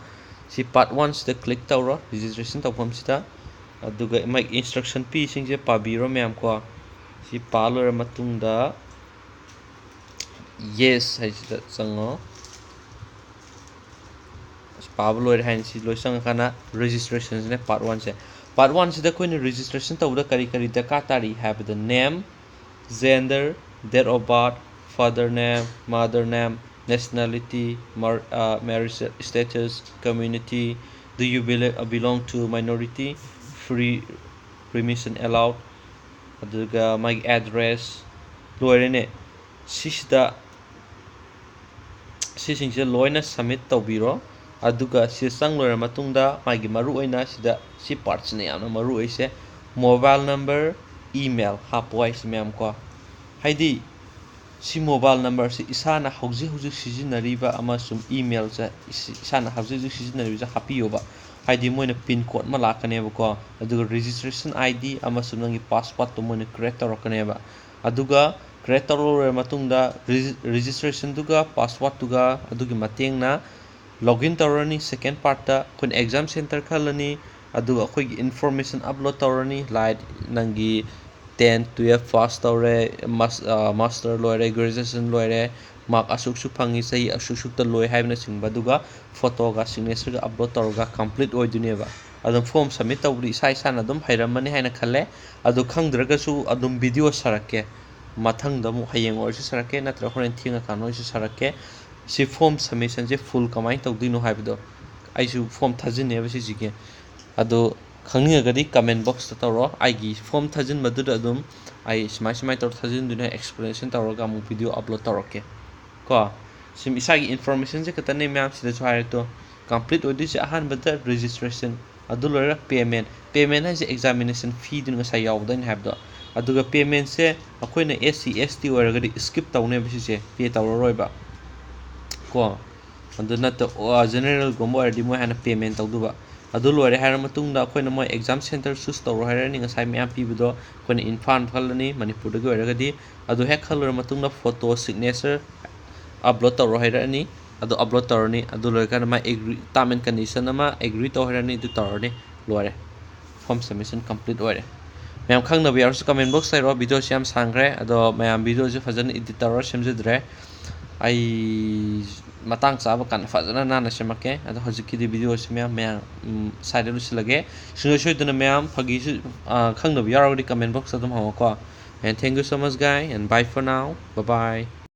ꯁꯤ part oneꯁꯤꯗ click ꯇꯧꯔꯣ, registration ꯇꯧꯐꯝꯁꯤꯗ꯫ ꯑꯗꯨꯒ ꯃꯥꯒꯤ instruction ꯄꯤꯁꯤꯡꯁꯦ ꯄꯥꯕꯤꯔꯣ ꯃꯌꯥꯝ ꯀꯣ꯫ ꯁꯤ ꯄꯥ ꯂꯣꯏꯔ ꯃꯇꯨꯡꯗ, yes ꯍꯥꯏꯁꯤꯗ ꯆꯪꯉꯣ꯫ ꯑꯁ, ꯄꯥꯕ ꯂꯣꯏꯔꯦ ꯍꯥꯏꯅ ꯁꯤ ꯂꯣꯏ ꯆꯪꯉꯀꯥꯟꯗ registrationꯁꯤꯅꯦ part oneꯁꯦ꯫ Part oneꯁꯤꯗ ꯑꯩꯈꯣꯏꯅ registration ꯇꯧꯕꯗ ꯀꯔꯤ ꯀꯔꯤ ꯗꯔꯀꯥꯔ ꯇꯥꯔꯤ ꯍꯥꯏꯕꯗ, name, gender, date of birth, father name, mother name, nationality, mar-, ꯑ, marriage status, community, do you belo-, belong to minority, free remission allowed, ꯑꯗꯨꯒ ꯃꯥꯒꯤ address, ꯂꯣꯏꯔꯦꯅꯦ꯫ ꯁꯤꯁꯤꯗ ꯁꯤꯁꯤꯡꯁꯦ ꯂꯣꯏꯅ submit ꯇꯧꯕꯤꯔꯣ꯫ ꯑꯗꯨꯒ ꯁꯤ ꯆꯪ ꯂꯣꯏꯔ ꯃꯇꯨꯡꯗ ꯃꯥꯒꯤ ꯃꯔꯨꯑꯣꯏꯅ ꯁꯤꯗ ꯁꯤ partꯁꯤꯅ ꯌꯥꯝꯅ ꯃꯔꯨ ꯑꯣꯏꯁꯦ, mobile number, email ꯍꯥꯞꯄꯣ ꯍꯥꯏꯁꯤ ꯃꯌꯥꯝ ꯀꯣ꯫ ꯍꯥꯏꯗꯤ ꯁꯤ mobile numberꯁꯤ ꯏꯁꯥꯅ ꯍꯧꯖꯤꯛ ꯍꯧꯖꯤꯛ ꯁꯤꯖꯤꯟꯅꯔꯤꯕ ꯑꯃꯁꯨꯡ emailꯁꯦ ꯏꯁ-, ꯏꯁꯥꯅ ꯍꯧꯖꯤꯛ ꯍꯧꯖꯤꯛ ꯁꯤꯖꯤꯟꯅꯔꯤꯕꯁꯦ ꯍꯥꯞꯄꯤꯌꯣꯕ꯫ ꯍꯥꯏꯗꯤ ꯃꯣꯏꯅ pin code ꯑꯃ ꯂꯥꯛꯀꯅꯦꯕꯀꯣ, ꯑꯗꯨꯒ registration I D ꯑꯃꯁꯨꯡ ꯅꯪꯒꯤ passwordꯇꯣ ꯃꯣꯏꯅ create ꯇꯧꯔꯛꯀꯅꯦꯕ꯫ ꯑꯗꯨꯒ create ꯇꯧꯔ ꯂꯣꯏꯔ ꯃꯇꯨꯡꯗ regi-, registrationꯗꯨꯒ passwordꯇꯨꯒ ꯑꯗꯨꯒꯤ ꯃꯇꯦꯡꯅ login ꯇꯧꯔꯅꯤ꯫ Second partꯇ ꯑꯩꯈꯣꯏꯅ exam center ꯈꯜꯂꯅꯤ, ꯑꯗꯨꯒ ꯑꯩꯈꯣꯏꯒꯤ information upload ꯇꯧꯔꯅꯤ, like ꯅꯪꯒꯤ ten, twelve pass ꯇꯧꯔꯦ, mas-, ꯑ, master ꯂꯣꯏꯔꯦ, graduation ꯂꯣꯏꯔꯦ, mark ꯑꯁꯨꯛꯁꯨ ꯐꯪꯉꯤ, ꯆꯍꯤ ꯑꯁꯨꯛꯁꯨꯛꯇ ꯂꯣꯏ ꯍꯥꯏꯕꯅꯆꯤꯡꯕ, ꯑꯗꯨꯒ photoꯒ signatureꯒ upload ꯇꯧꯔꯒ complete ꯑꯣꯏꯗꯣꯏꯅꯦꯕ꯫ ꯑꯗꯨꯝ form submit ꯇꯧꯕꯗꯤ ꯏꯁꯥ ꯏꯁꯥꯅ ꯑꯗꯨꯝ ꯍꯩꯔꯝꯃꯅꯤ ꯍꯥꯏꯅ ꯈꯜꯂꯦ꯫ ꯑꯗꯨ ꯈꯪꯗ꯭ꯔꯒꯁꯨ ꯑꯗꯨꯝ video ꯁꯥꯔꯛꯀꯦ꯫ ꯃꯊꯪꯗ ꯑꯃꯨꯛ ꯍꯌꯦꯡ ꯑꯣꯏꯔꯁꯨ ꯁꯥꯔꯛꯀꯦ, ꯅꯠꯇ꯭ꯔꯒ ꯍꯣꯔꯦꯟ ꯊꯦꯡꯉꯀꯥꯟꯗ ꯑꯣꯏꯔꯁꯨ ꯁꯥꯔꯛꯀꯦ꯫ ꯁꯤ form submissionꯁꯦ full ꯀꯃꯥꯏꯅ ꯇꯧꯗꯣꯏꯅꯣ ꯍꯥꯏꯕꯗꯣ, ꯑꯩꯁꯨ form ꯊꯥꯖꯤꯟꯅꯦꯕ ꯁꯤꯁꯤꯒꯤ꯫ ꯑꯗꯣ ꯈꯪꯅꯤꯡꯉꯒꯗꯤ comment boxꯇ ꯇꯧꯔꯣ꯫ ꯑꯩꯒꯤ form ꯊꯥꯖꯤꯟꯕꯗꯨꯗ ꯑꯗꯨꯝ ꯑꯩ ꯁꯨꯃꯥꯏ ꯁꯨꯃꯥꯏꯅ ꯇꯧꯔ ꯊꯥꯖꯤꯟꯗꯣꯏꯅꯣ explanation ꯇꯧꯔꯒ ꯑꯃꯨꯛ video upload ꯇꯧꯔꯛꯀꯦ ꯀꯣ꯫ ꯁꯨꯝ ꯏꯁꯥꯒꯤ informationꯁꯦ ꯈꯛꯇꯅꯦ ꯃꯌꯥꯝ ꯁꯤꯗꯁꯨ ꯍꯥꯏꯔꯛꯇꯣ꯫ Complete ꯑꯣꯏꯗꯣꯏꯁꯦ ꯑꯍꯥꯟꯕꯗ registration, ꯑꯗꯨ ꯂꯣꯏꯔꯒ payment꯫ Payment ꯍꯥꯏꯁꯦ examination feeꯗꯨꯅ ꯉꯁꯥꯏ ꯌꯥꯎꯕꯗ ꯑꯩꯅ ꯍꯥꯏꯕꯗꯣ꯫ ꯑꯗꯨꯒ paymentꯁꯦ ꯑꯩꯈꯣꯏꯅ SC ST ꯑꯣꯏꯔꯒꯗꯤ skip ꯇꯧꯅꯦꯕ ꯁꯤꯁꯦ, pay ꯇꯧꯔꯔꯣꯏꯕ ꯀꯣ꯫ ꯑꯗꯨ ꯅꯠꯇ generalꯒꯨꯝꯕ ꯑꯣꯏꯔꯗꯤ ꯃꯣꯏ ꯍꯥꯟꯅ payment ꯇꯧꯗꯧꯕ꯫ ꯑꯗꯨ ꯂꯣꯏꯔꯦ ꯍꯥꯏꯔ ꯃꯇꯨꯡꯗ ꯑꯩꯈꯣꯏꯅ ꯃꯣꯏ exam centre choose ꯇꯧꯔꯣ ꯍꯥꯏꯔꯛꯑꯅꯤ, ꯉꯁꯥꯏ ꯃꯌꯥꯝ ꯄꯤꯕꯗꯣ ꯑꯩꯈꯣꯏꯅ ꯏꯝꯐꯥꯜ ꯈꯜꯂꯅꯤ, ꯃꯅꯤꯄꯨꯔꯗꯒꯤ ꯑꯣꯏꯔꯒꯗꯤ꯫ ꯑꯗꯨ ꯍꯦꯛ ꯈꯜꯂꯣꯏꯔ ꯃꯇꯨꯡꯗ photo, signature upload ꯇꯧꯔꯣ ꯍꯥꯏꯔꯛꯑꯅꯤ꯫ ꯑꯗꯨ upload ꯇꯧꯔꯅꯤ꯫ ꯑꯗꯨ ꯂꯣꯏꯔꯀꯥꯟꯗ ꯃꯥ agree, term and condition ꯑꯃ agree ꯇꯧ ꯍꯥꯏꯔꯛꯑꯅꯤ꯫ ꯑꯗꯨ ꯇꯧꯔꯅꯤ, ꯂꯣꯏꯔꯦ, form submission complete ꯑꯣꯏꯔꯦ꯫ ꯃꯌꯥꯝ ꯈꯪꯗꯕ ꯌꯥꯎꯔꯁꯨ comment boxꯇ ꯍꯥꯏꯔꯛꯑꯣ꯫ Videoꯁꯤ ꯌꯥꯝ ꯁꯥꯡꯈ꯭ꯔꯦ, ꯑꯗꯣ ꯃꯌꯥꯝ videoꯁꯤ ꯐꯖꯅ edit ꯇꯧꯔ ꯁꯦꯝꯖꯗ꯭ꯔꯦ꯫ ꯑꯩ ꯃꯇꯥꯡ ꯆꯥꯕ ꯀꯥꯟꯗ ꯐꯖꯅ ꯅꯥꯟꯅ ꯁꯦꯝꯃꯛꯀꯦ꯫ ꯑꯗꯣ ꯍꯧꯖꯤꯛꯀꯤꯗꯤ videoꯁꯤ ꯃꯌꯥꯝ, ꯃꯌꯥꯝ, ꯎꯝ, ꯁ꯭ꯋꯥꯏꯗ ꯂꯣꯏꯁꯤꯜꯂꯒꯦ꯫ ꯁꯨꯡꯁꯣꯏ ꯁꯣꯏꯗꯅ ꯃꯌꯥꯝ ꯐꯥꯒꯤꯁꯨ, ꯑ, ꯈꯪꯗꯕ ꯌꯥꯎꯔꯒꯗꯤ comment boxꯇ ꯑꯗꯨꯝ ꯍꯪꯉꯣꯀꯣ꯫ And thank you so much, guy, and bye for now. Bye bye.